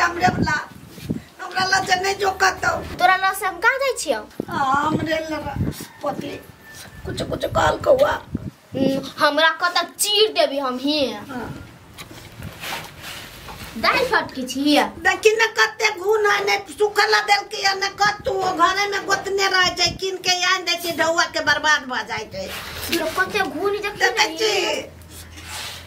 हमरे वाला हमरा ला जे नहीं जो कतौ तोरा ला से हम कहां जाय छियौ हमरे ला पति कुछ कुछ कहल कौआ हमरा कत चीर देबी हम ही दाल फटकी छी देखी न कते घुन है ने सुखला देलकै या न कतू घरे में गोतने रह जाय किन के आन दे छी ढौआ के बर्बाद भ जाय छै कते घुन देखै छी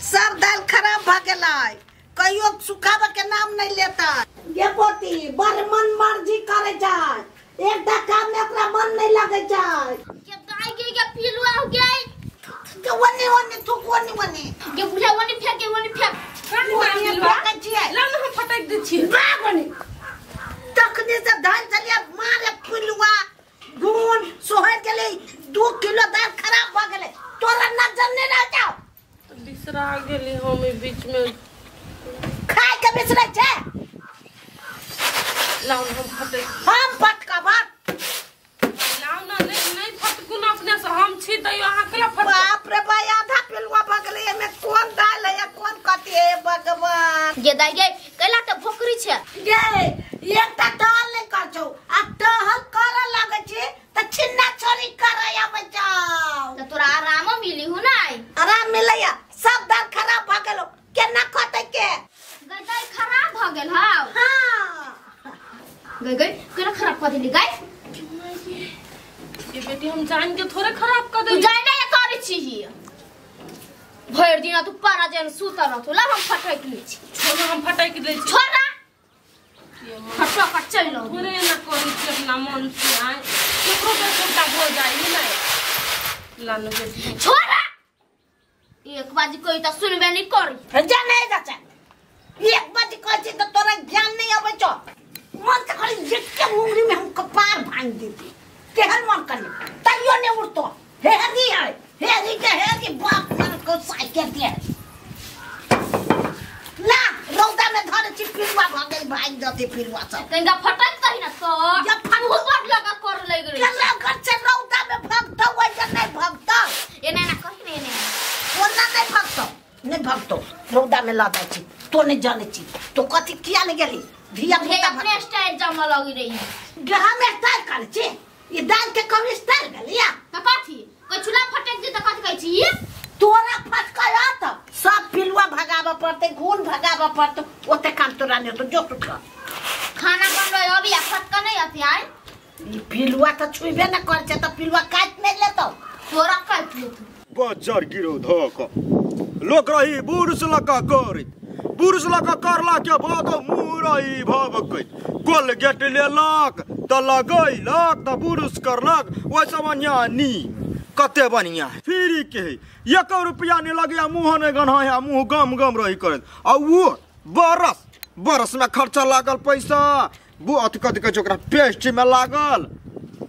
सब दाल खराब भ गेलै कहियो सुखाबे के नाम नहीं लेता ये पोती बड़ मन मर्जी करे जाय एकटा काम में ओकरा मन नहीं लगे जाय के दाई के के पिलुआ हो गई के वने वने थूक वने वने के बुझा वने फेंक के वने फेंक हम फटक दै छी बागनी तखने से धान चलिया मारे पिलुआ घुन सोहर गेलै 2 किलो दाल खराब भ गेलै तोरा नजर नहीं रह जाओ बिसरा गेली हम ई बीच में खाय के बिसरै छै लाउ हम फटक हम फटका भात लाउ ना नहीं नहीं फटकू ना अपने से हम छी तैयो अहाँ केला फटक बाप रे भाई आधा पिलुआ भ गेलै एमे कोन दाल है या कोन कथी है भगवान गे दाई गे कैला त भोकरी छै गे एकटा टहल नहीं कर छौ आ टहल करऽ लागै छी त छिन्ना छोरी करऽ आबै छौ त तोरा आराम मिली हु नै आराम मिलैया सब दाल खराब भ गेलो केना खतै के गई दाई खराब भ गेल हां हां गई गई केना खराब क देली गई ये बेटी हम जान के थोड़े खराब कर तू देली जाय नै करै छी भरि दिन तू पारा जन सुतल रहतो ला हम फटक लै छी छोड़ हम फटक दै छी छोड़ ना फटक चल लो थोड़े ना करै छी अपना मन से आय केकरो पे उल्टा हो जाई नहीं लानो बेटी छोड़ एक बाजी कोई त सुनबे नहीं करी जा नहीं जा एक बाजी कहै छी त तोरा ज्ञान नहीं आबै छौ मन त खाली एके मुंगरी में हम कपार भांग देती केहन मन करी तैयो नहीं उठतो हेरी है हेरी के हेरी बाप मन को साइकिल दे ला रौदा में धरे छी पिलुआ भ गेल भाग जते पिलुआ सब कहिंगा फटक तही ना तो जब फटक बड़ लगा कर लग रही केला घर से रौदा में भगतो वैसे नहीं भगतो एना एना कही ने एना ओना नहीं भगतो नहीं भगतो रौदा में लदा छी तो नहीं जाने छी तो कथी किया नहीं गेली धिया पुता अपने स्टाइल जमा लगी रही गहा में स्टाइल कर छी ये दाल के कम स्टाइल गेलिया त कथी कछुला फटक दे त कथी कहै छी तोरा फटका आत सब पिलुआ भगाबऽ पड़तै घुन भगाबऽ पड़तै ओते काम तोरा नहीं होतो जो सुख खाना बनबै अभी आ फटका नहीं आती आय ई पिलुआ त छुइबे न कर छै त पिलुआ काट नहीं लेतौ तोरा काट लेतौ बजर गिरो धक लोक रही बुरुस लका करैत बुरुस लका करला के बाद मुँह रही भभकैत कोलगेट लेलक त लगैलक त बुरुस करलक ओहिसँ बढ़िआँ नीम कते बढ़िआँ फ्री के है 1 रुपया नहीं लगैया मुँह नहीं गन्हा मुँह गम गम रही करैत आ ओ बरस बरस में खर्चा लागल पैसा वो अथी कथी कहै छै ओकरा पेस्ट में लागल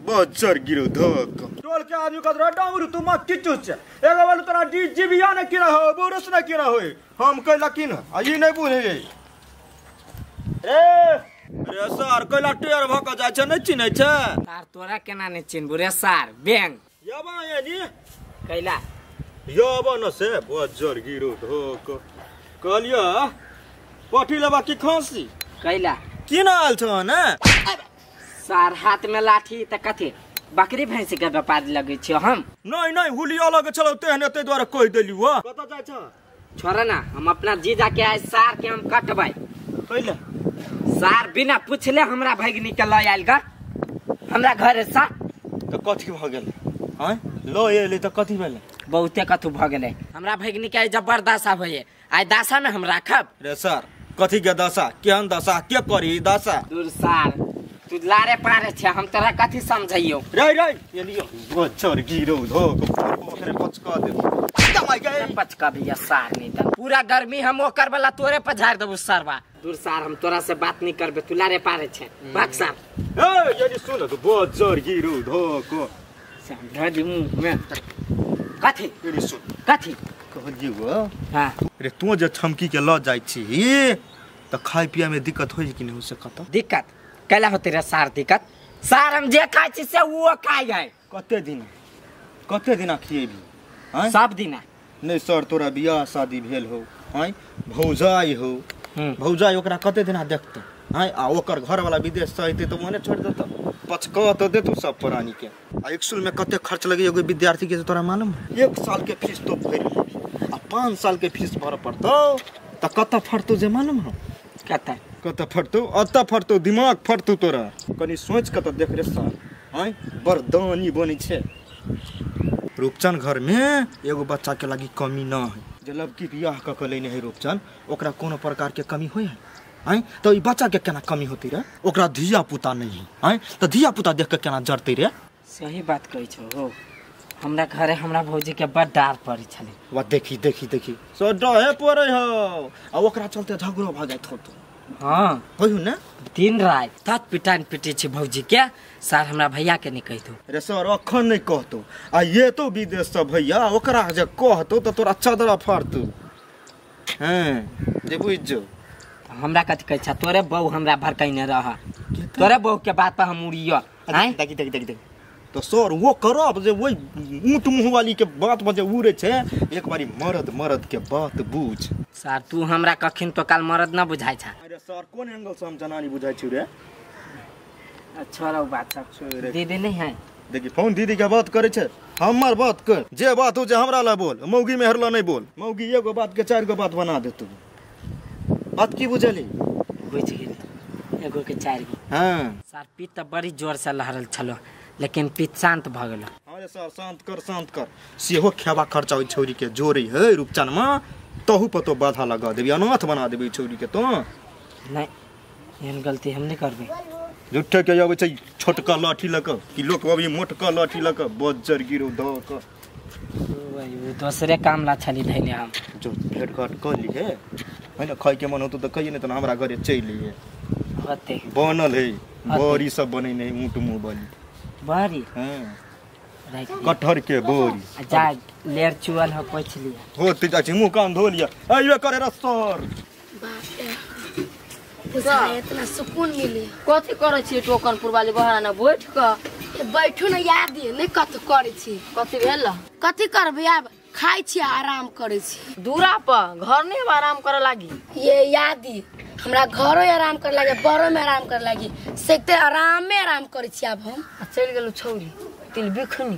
बजर गिरो धक टोल के आदमी कहत रहे डाउर तू मत किछु छै एगो बोलू तोरा डी जीबिया ने किना हो बुरुस ने किना हो हम कैला किन आ ई नहीं बुझे रे रे सर कैला टेर भ के जाइ छै नहीं चिन्है छै सार तोरा केना नहीं चिन्हबू रे सार बैंक यबा यानी कैला यबा न से बजर गिरो धक कहलियो पठी लेबा की खांसी कैला किन आयल छ ने सार हाथ में लाठी त कथी बकरी भैंसी के व्यापार लगे छियो हम नहीं नहीं हुलिया लगे छलौ तेहने तै द्वारा कहि देलियो हो कत जाइ छ छोड़ ना हम अपना जीजा के आइ सार के हम कटबै कैला सार बिना पूछले हमरा भगनी के ल आयल ग हमरा घर से त कथी भ गेल आय ल एले त कथी भेलै बहुते कथू भ गेलै हमरा भगनी के आइ जबरदस्त होइए आइ दशा में हम राखब रे सर कथी के दशा केहन दशा के करी दशा दूर सार तू लारे पारे छे हम तोरा कथी समझैयो रे रे ये लियो बच्चर गिरो धोक ओकरे पचका दे दमाई गए पचका भैया सार नहीं त पूरा गर्मी हम ओकर वाला तोरे पर झाड़ देबो सरवा दूर सार हम तोरा से बात नहीं करबे तू लारे पारे छे भाग सार ए ये सुन तो बच्चर गिरो धोक समझा दी मुंह में कथी ये सुन कथी कहलियो हां रे तू जे छमकी के ल जाय छी त खाय पिया में दिक्कत होई कि नहीं हो सकत दिक्कत कैला होते रे सार दिक्कत सार हम जे खाइ छी से वो खाइ है कते दिना खिएबी हैं सब दिना नहीं सर तोरा बियाह शादी भेल हो हैं भौजाई हो भौजाई ओकरा कते दिना देखतो आँय आ ओकर घरवाला विदेश से अयतै तऽ ओहने छोड़ि देतौ पचकऽ तऽ देतौ सब प्राणी के। आ स्कूल में कते खर्च लगे एगो विद्यार्थी के तोरा मालूम है? 1 साल के फीस तो भरि लेबही आ 5 साल के फीस भरऽ पड़तौ तऽ कतऽ फटतौ जे मालूम हौ? कतऽ कतऽ फटतौ? अतऽ फटतौ, दिमाग फटतौ तोरा। कनि सोचि कऽ तऽ देख रे सर, आँय बड़ दानी बनै छै। रूपचन घर में एगो बच्चा के लागी कमी न है। जे लड़की बियाह कऽ के लेने है रूपचन ओकरा कोनो प्रकार के कमी होइ है? आँय तऽ ई बच्चा के केना कमी होती रे? ओकरा धिया पुता नहीं है, आँय तऽ धिया पुता देख के केना जरतै रे? सही बात कहै छौ हो। हमरा घरे हमरा भौजी के बड़ डार पड़ै छलै। वा देखी देखी देखी सो डहे पड़ै हौ आ ओकरा चलते झगड़ो भऽ जाइत होतौ। हाँ होइहु ने? दिन राति तत पिटान पिटे छै भौजी के। सर हमरा भैया के नहीं कहितौ रे सर, अखन नहीं कहतौ आ ये तो विदेश से भैया ओकरा जे कहतौ तऽ तोरा चदरा फाड़तौ। हाँ जे बुझि जो। हमरा कथी कहै छ? तोरे बहू हमरा भड़कैने रह, तोरे बहू के बात पर हम उड़ियो। आँय देखी देखी देखी देखी तो सर वो करब जे वही ऊँट मुँह वाली के बात में जे उड़े छै। एक बारी मरद मरद के बात बुझ। सर तू हमरा कखिन तो काल मरद न बुझाइ छ। अरे सर कोन एंगल से हम जनानी बुझाइ छी रे? छोड़ो बात सब, दीदी नहीं है। देखी फोन दीदी के बात करे छै, हमर बात कर। जे बात हो जे हमरा ला बोल, मौगी मेहर ला नहीं बोल। मौगी एगो बात के 4 गो बात बना देतौ। बात की बुझली? बुझ गेली, एगो के 4 गो। हाँ सर पीत तऽ बड़ी जोर से लहरल छलो लेकिन पीत शांत भऽ गेलो। अरे सर शांत कर शांत कर। सेहो खेबा खर्चा ओहि छौरी के जोड़े है रूपचन में, तहु पर तो बाधा लगा देबी, अनाथ बना देबी छौरी के। तो नहीं एहन गलती हम नहीं करबै। झूठे के अबै छै छोटका लाठी लऽ कऽ कि लोक अभी मोटका लाठी लऽ कऽ बज्जर गिरो दऽ कऽ। दोसरे काम ला छली धैने हम। जो भेट घाट कऽ लिहे है ना, खाइ के मन होतौ तऽ कहिए नहीं तऽ हमरा घरे चलि अइहे। होते बनल है बड़ी सब बनेने है ऊँट मुँह वाली बड़ी। हाँ कटहर के बोरी जा लेर चुअल हो पोछ लिया होते जा छी मुँह कान धो लिया। अइबे करे रे सर। बाप रे बुझाय इतना सुकून मिले। कथी करै छी टोकनपुर वाली बहराना बैठ कऽ? बैठू न याद नहीं कथी करै छी। कथी भेल? कथी करबै आब, खाइ छी आराम करै छी। दूरा पर घर नहीं आराम करे लागी? ये यादी हमरा घरो आराम करे लागी, बरो में आराम करे लागी, से आराम में आराम करै छी आब हम। चलि गेलौ छौरी तिल बिखनी।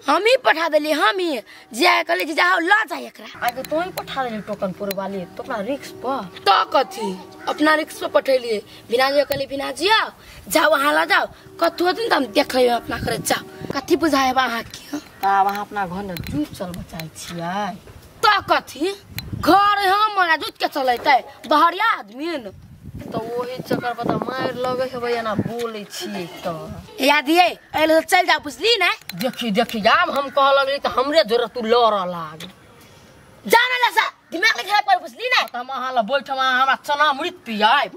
हम ही पठा देलियै, हम ही जे कहलियै जे जाओ ल जाय एकरा। आगे तों ही पठा देली टोकनपुर वाली तो अपना रिक्स पर? तो कथी अपना रिक्स पर पठेलियै। बिना जे कहलियै बिना जी आओ जाओ अहाँ ल जाओ, कथू होतै तऽ हम देख लेबै अपना करे जाओ। कथी बुझायब अहाँके? तब अहाँ अपना घर ने जुट चलबऽ चाहै छियै? तो कथी घर हमरा जुट के चलेतै बहरिया आदमी न। तो वही चक्कर पर मारि लगै हेबै एना बोलै छियै तऽ। याद ये एले चलि जाओ बुझली ने? देखी देखी आब हम कहऽ लगली तऽ हमरे जोरे तू लड़ऽ लाग। जाने लसा दिमाग ले खराब कर बुझली ने? तऽ हम अहाँ लग बैठम, अहाँ हमरा चना अमृत पियाएब।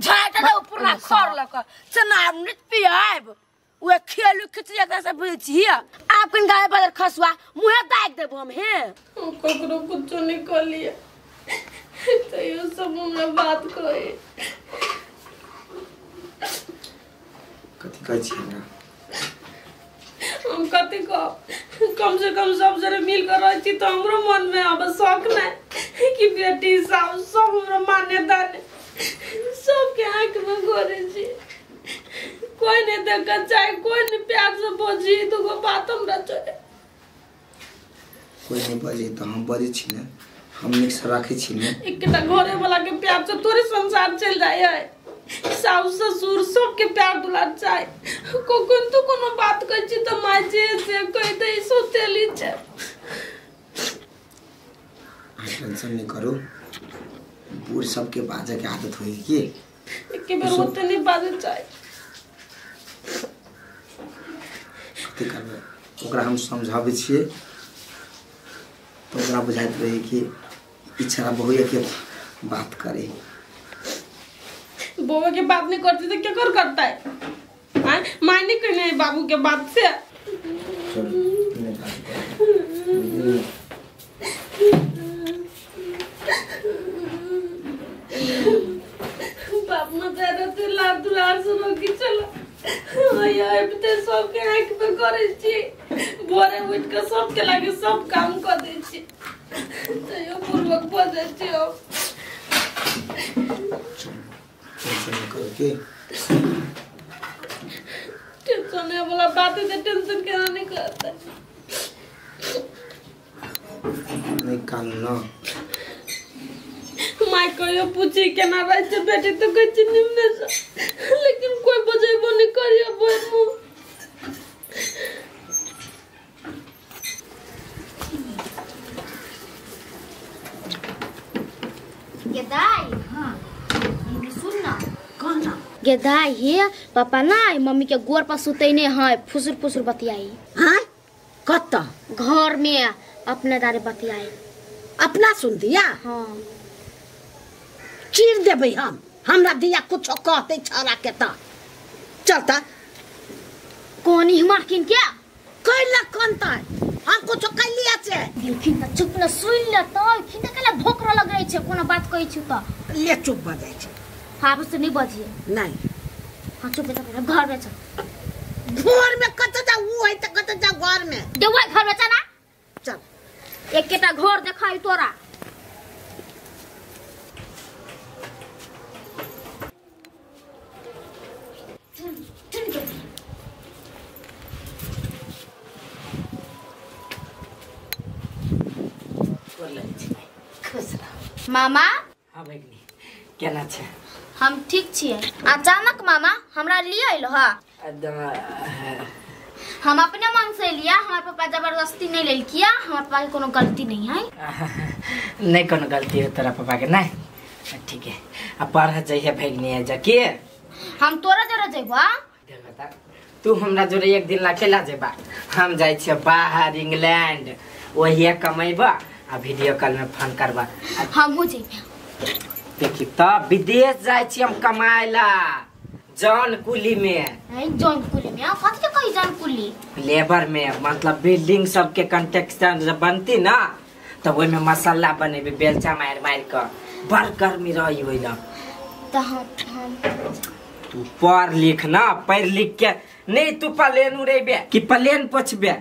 झाटि दे पुरना खर लऽ कऽ चना अमृत पियाएब। उहे खेलू खिचड़ी एकरा से बुझै छी। आब कनि गाय बदर खसुआ मुँहे दागि देबो हम। हे हम ककरो कुछो नहीं कहलियै तैयो सब हमरा बात कहे। कथी कहै छी हमरा? हम कथी कहब, कम से कम सब जरे मिल कर रहै छी तऽ हमरो मन में आब शौक नहीं कि बेटी सास सब हमरा माने दाने सबके आँख में गोरे छी। कोई नहीं देखा चाहे, कोई नहीं प्यार से बजी दूगो बात हमरा चाहे। कोई नहीं बजे तो हम बजै छी ने, हम नीक से राखै छी ने। एकटा घरे वाला के प्यार से तोरे संसार चल जाय है। सास ससुर सबके प्यार दुलार चाहे। कोन तो कोनो बात कहै छी तऽ माय जे से कहि दै सोतेली छै। टेंशन नहीं करू, बूढ़ सबके बाजे के आदत होई की। एके बेर ओते नहीं बाजे चाहे। कथी करबै, ओकरा हम समझाबै छियै तऽ ओकरा बुझाइत रहै कि इच्छा बहुए के बात करे। बउआ के बात नहीं करती तो केकर करता है? मायने कहने बाबू के बात से। चलो नहीं बात करो। बाप मत तो लार दुलार सुनो कि चलो सबके आँख पे करे छी, भोरे उठ के सबके लागे सब काम कर दै छी, तैयो पूर्वक भऽ जाइ छी हम। टेंशन नहीं करो के टेंशन है वाला बात है, टेंशन केना नहीं करता। नहीं कान ना माय कहियो पूछी केना रहै छै बेटी तो कहै छै निम्ने से, लेकिन कोई बजेबो नहीं करियो बोल मुँह। गेदाई हां सुन ना कहना गेदाई हे पापा ना मम्मी के गोर पर सुतैने है फुसुर फुसुर बतियाई। हां कत घर में अपने दारे बतियाई अपना सुन दिया। हां चीर देबै हम, हमरा दिया कुछ कहते छड़ा के त चलता कोनी मारकिन क्या कैला कोनता हम कुछ कैलिया छे देखिन त चुप न सुन ले त खिन त केला भोकरो लगै छै कोनो बात कहै छु त ले चुप भ जाइ छै। हां बस नहीं बजिए नहीं। हां चुप त घर में चल घर में कत जा उ है त कत जा घर में देबै घर में चला चल एकेटा घर देखाई तोरा। मामा हां भगनी केना छै? हम ठीक छियै। अचानक मामा हमरा लिए अइलो हा? हम अपने मन से लिया, हमार पापा जबरदस्ती नहीं लेलकिया, हमार पापा के कोनो गलती नहीं है। नहीं कोनो गलती है तोरा पापा के नहीं, ठीक है। अब पढ़ जाइए भगनी है जा के हम तोरा जरा जइबा। देखता तू हमरा जोरे एक दिन ला केला जेबा, हम जाइ छियै बाहर इंग्लैंड, ओहिए कमैबा आ वीडियो कॉल में फोन करबा हम हो जाइए। देखी त विदेश जाइ छी हम कमाइला जॉन कुली में। नहीं जॉन कुली में कथि के कही जॉन कुली? लेबर में, मतलब बिल्डिंग सब के कंस्ट्रक्शन जब बनती ना तब ओइ में मसाला बनेबे बेलचा मार मार के, बड़ गर्मी रही ओइला। त हम तू पढ़ लिख ना, पढ़ लिख के नहीं तू प्लेन उड़ेबे कि प्लेन पोछबे?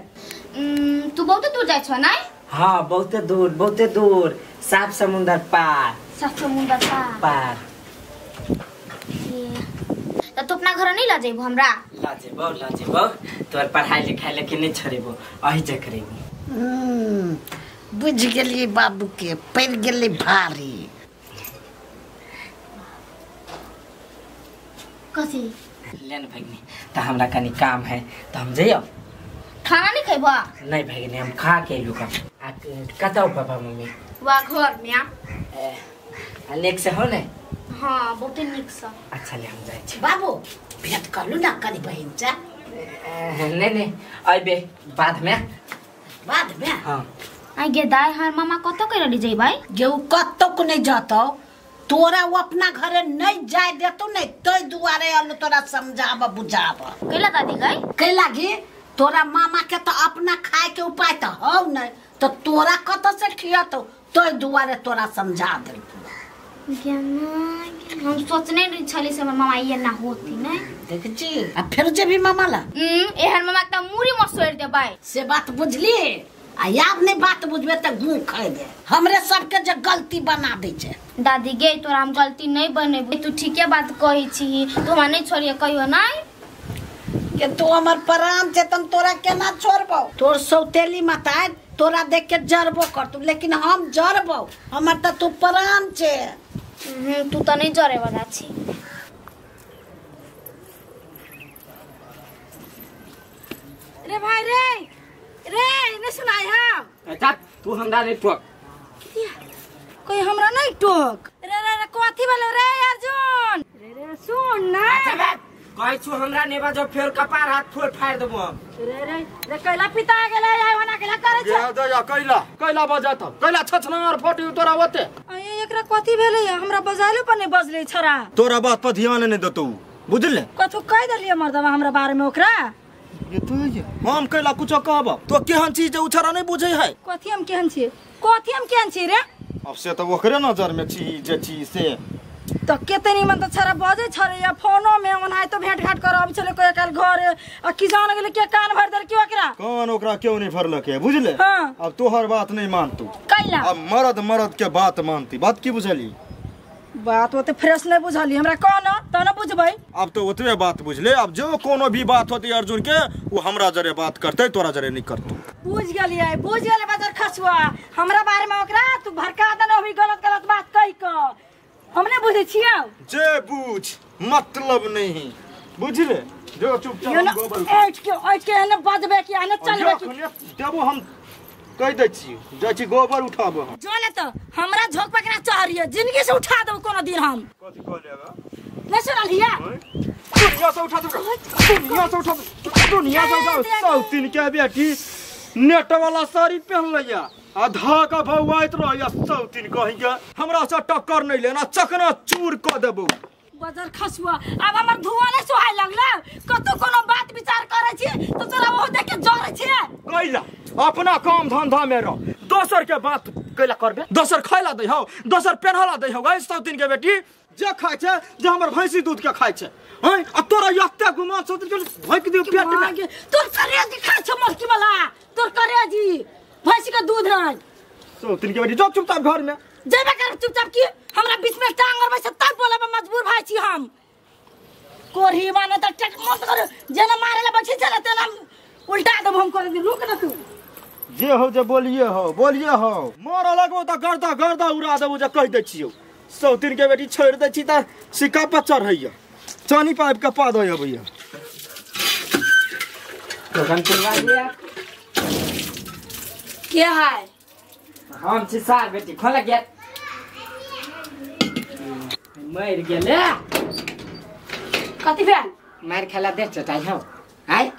तू बहुत दूर जाइ छ नहीं? हाँ बहुते दूर, बहुते दूर, सात समुंदर पार। सात समुंदर पार पार। त तू अपना घर नहीं ला जेबो हमरा? ला जेबो, ला जेबो, तोर पढ़ाई लिखाई लेके नहीं छोड़ेबो, अही जे करेबो। बुझ गेलिए बाबू के पड़ गेलै भारी। कथी लेन भगनी त हमरा कनी काम है त हम जइयो। खाना नहीं खेबा? नहीं भगनी हम खा के अइलु का। आ कतौ पापा मम्मी? वा घर में। आ नीक से हो ने? हां बहुत नीक से। अच्छा ले हम जाइ छी। बाबू भेंट करलु ना कनी बहिन से? नहीं नहीं अइबे बाद में। बाद में? हां। आ गे दाई हर मामा कतौ के रहली जइबै? गे उ कतौ को नहीं जतौ, तोरा वो अपना घरे नहीं जाय देतौ नहीं तै दुआरे अल तोरा समझाब बुझाब। कैला दादी गई? कैला गे तोरा मामा के तो अपना खाए के उपाय तो हौ नहीं, तो तोरा कत से खियतौ तै दुआरे तोरा समझा देलकौ। हम सोचने नहीं छली से हमर मामा ये ना होती नहीं। देख छी आ फेर जेबी मामा ला? एहन मामा के मुरी मसोड़ देबै। से बात बुझली? आ याद नहीं बात बुझबे त गुं खाइबे, हमरे सबके जे गलती बना दै छै। दादी गे तोरा हम गलती नहीं बनेबो, तू ठीके बात कहै छी, तू हमरा नहीं छोड़िए कहियो नहीं। के तू हमर प्राण छै तम तोरा केना छोड़बौ? तोर सौतेली माता तोरा देख के जरबो करतौ, लेकिन हम जरबौ, हमर त तू प्राण छै। तू त नहीं जरे वाला छी। रे भाई रे रे नहीं सुनाई हम। अच्छा तू हमरा नहीं टोक। कोई हमरा नहीं टोक। रे रे रे कथी भेलो रे अर्जुन? रे रे सुन ना। अच्छा बात कहै छु हमरा नहीं बाजो फेर कपार हाथ फोड़ फाड़ देबो हम। रे रे रे कैला पिता गेलै आइ होना कैला करै छै? दे दे कैला कैला बजत कैला छछनार फटी तोरा ओते। आइ एकरा कथी भेलै? हमरा बजाइलो पर नहीं बजलै छरा। तोरा बात पर ध्यान नहीं देतौ बुझले? कथु कह देलियै मर्दवा हमरा बारे में ओकरा? ये तो ये हम कैला कुछ कहब तो केहन चीज जे उछरा नहीं बुझै है। कथी हम केहन छी? कथी हम केहन छी रे? अब से तो ओकरे नजर में छी जे छी से तो केते निमन त छरा बजै छरे या फोनो में ओनाय तो भेंट घाट कर अब चले कोई काल घर आ की जान गेले के कान भर देल के ओकरा? कान ओकरा क्यों नहीं भरलक है बुझले? हां। अब तोहर बात नहीं मानतू कैला? अब मर्द मर्द के बात मानती, बात की बुझली? बात ओते फ्रेश नहीं बुझली हमरा कह न त न बुझबै। अब तो ओतबे बात बुझले, अब जो कोनो भी बात होती अर्जुन के वो हमरा जरे बात करते, तोरा जरे नहीं करतो। बुझ गेलियै, बुझ गेलै बाजार खसुआ हमरा बारे में ओकरा तू भड़का देना अभी गलत गलत बात कहि क हम नहीं बुझै छियै। जे बुझ मतलब नहीं बुझले, जो चुपचाप गोबर ऐठ के एने बजबे कि एने चलबे कि देबो हम कह दै छी, जाइ छी गोबर उठाबो हम। जो ने त हमरा झोक पकड़ा चहरिए जिंदगी से उठा देबो कोनो दिन हम। कथि कहलिएगा नहीं सुनलिए? दुनिया से उठा देबो, दुनिया से उठा देबो, दुनिया से उठा। सौतीन के बेटी नेट वाला साड़ी पहन लैया आ धाका भौआइत रहैया सौतीन कहि के हमरा से टक्कर नहीं लेना, चकना चूर क देबो। बजर खसुआ अब हमर धुआं नहीं सोहाय लगला, कतो कोनो बात विचार करै छी त तोरा ओ देख के जरै छी। कैला अपना काम धंधा में रह, दोसर के बात कैला करबे, दोसर खैला दै हौ, दोसर पेन्हला दै हौ। गै सौतीन के बेटी जे खाइ छै जे हमर भैंसी दूध के खाइ छै हैं, आ तोरा एते गुमान सौतीन के भैंक दियौ पेट में। तोर करेजी खाइ छै मरकी वाला, तोर करेजी भैंसी के दूध नै। सौतीन के बेटी जो चुपचाप घर में जेबे कर चुपचाप की हमरा बीच में टांग और वैसे तब बोलब मजबूर भाई छी हम। कोरही माने त टेक मत कर, जेना मारेला बैठी चले तेना उल्टा देब हम कर। रुक न तू, जे हो जे बोलिए हो बोलिए हो, मार लगबो त गर्दा गर्दा उड़ा देबो जे कहि दै छियौ। सौतीन के बेटी छोड़ि दै छी त सिक्का पर चढ़ैया, चानी पाइप के पा दै अबैया। दोकान खुलवा दिया के है? हम छी सार बेटी खोल गेट। मर गेले कथि भेल? मार खेला दे चटाई हौ आइ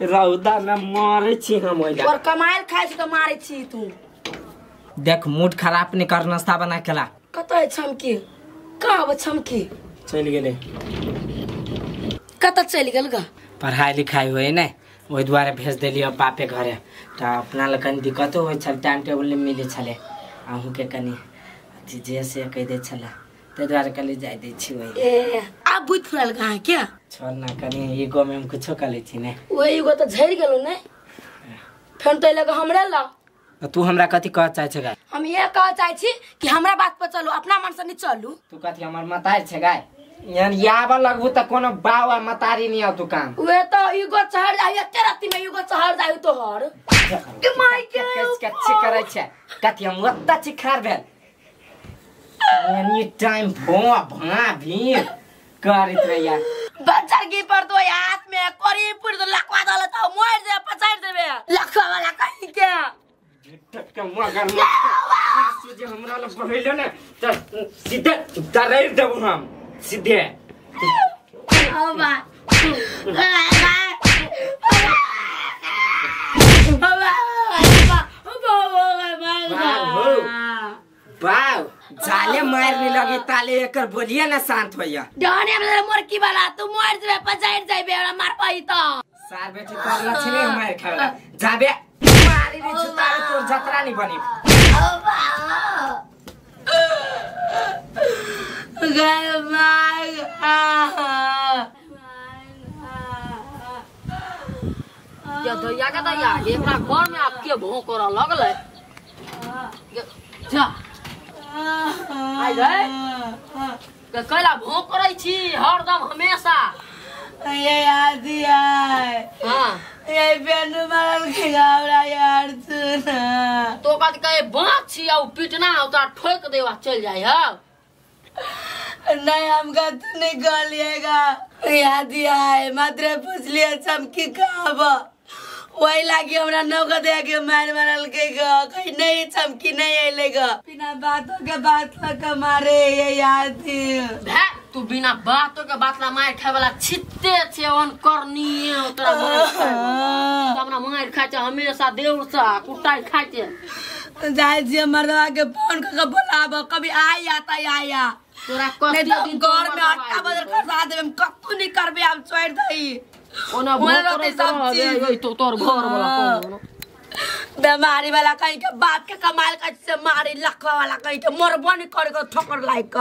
रौदा में मारे छी हम ओइला। और कमाइल खाइ छी त मारे छी तू। देख मूड खराब नहीं कर, नाश्ता बना के ला। कत है छमकी? कहाँ अब छमकी? चलि गेलै। कत चलि गेल ग? पढ़ाई लिखाई होय ने ओहि दुआरे भेज देलियै बापे घरे, त अपना लग कनी दिक्कतो होइ छल, टाइम टेबुल नहीं मिलै छलै, अहूँके कनी अथी जे से कहि दै छलै, ताहि दुआरे कहलियै जाय दै छी ओहि। ए आब बुझि फुरल कहाँ के? छोड़ ना कनी ईगो में हम कुछो कऽ लै छी ने। ओहि ईगो तऽ झड़ि गेलौ ने, फेर तो लगे हमरे ला। तू हमरा कथी कह चाहै छै गाय? हम ये कह चाहै छी कि हमरा बात पर चलू, अपना मन से नहीं चलू। तू कथी हमर मतारी छै गाय? यान याब लगबू त कोनो बावा मतारी नहीं आउ तू काम। उहे तो ईगो चढ़ जाय एते राति में, ईगो चढ़ जाय तोहर। के my के कच्ची करै छै कथी हम ओत्ता चिखार भेल यानी टाइम भो भा भी करैत रहिया। बच्चा की पर तो हाथ में कोरी पुर तो लखवा दल त मर जाय पछाड़ देबे लखवा वाला कहि के। टटका मगर आंसू जे हमरा लग बहैलो ने त सीधे दरैर देबू हम सीधे। बाबा बाव जाले मारने लगी ताले एकर बोलिए ना शांत होइया। डहने में मोरकी वाला तू मर जेबे पछाड़ जाबे हमरा मार पाई त। सार बेटी करला छले मार खावला जाबे मारी रे छुतारे तोर जतरा नहीं बनी। गए मार या दैया के दैया एकरा घर में आपके भों कर लगले जा आई रे के कैला भों करै छी हरदम हमेशा। ये आदि है हां ये बेनु मारल के गावरा यार सुन तो कथि कहे बाँच छी आ पिटना ओकरा ठोक देवा चल जाय हौ। नहीं हमका तो नहीं कहलिएगा याद है मात्र पूछ लिया चमकी कहाँ वही लागी हमरा नौका दे के मार मारल के कहीं नहीं चमकी नहीं अलेगा बिना बातों के बात लगा मारे ये याद भे तू बिना बातों के बात ला मार खाए वाला छित्ते छे ऑन करनी तोरा हमरा मार खाय छै हमेशा देउर से कुटाई खाय छै। जाय जे मर्दवा के फोन कर के बोलाब कभी आई आता आया तोरा कते दिन घर में आटा बदल खसा देबे हम कत्तू नहीं करबे हम छोड़ दई ओना भोर सब चीज तो तोर घर वाला कौन बीमारी वाला कहीं के बाप के कमाल का से मारी लखवा वाला कहीं के मरबो नहीं कर के ठोकर लाइक।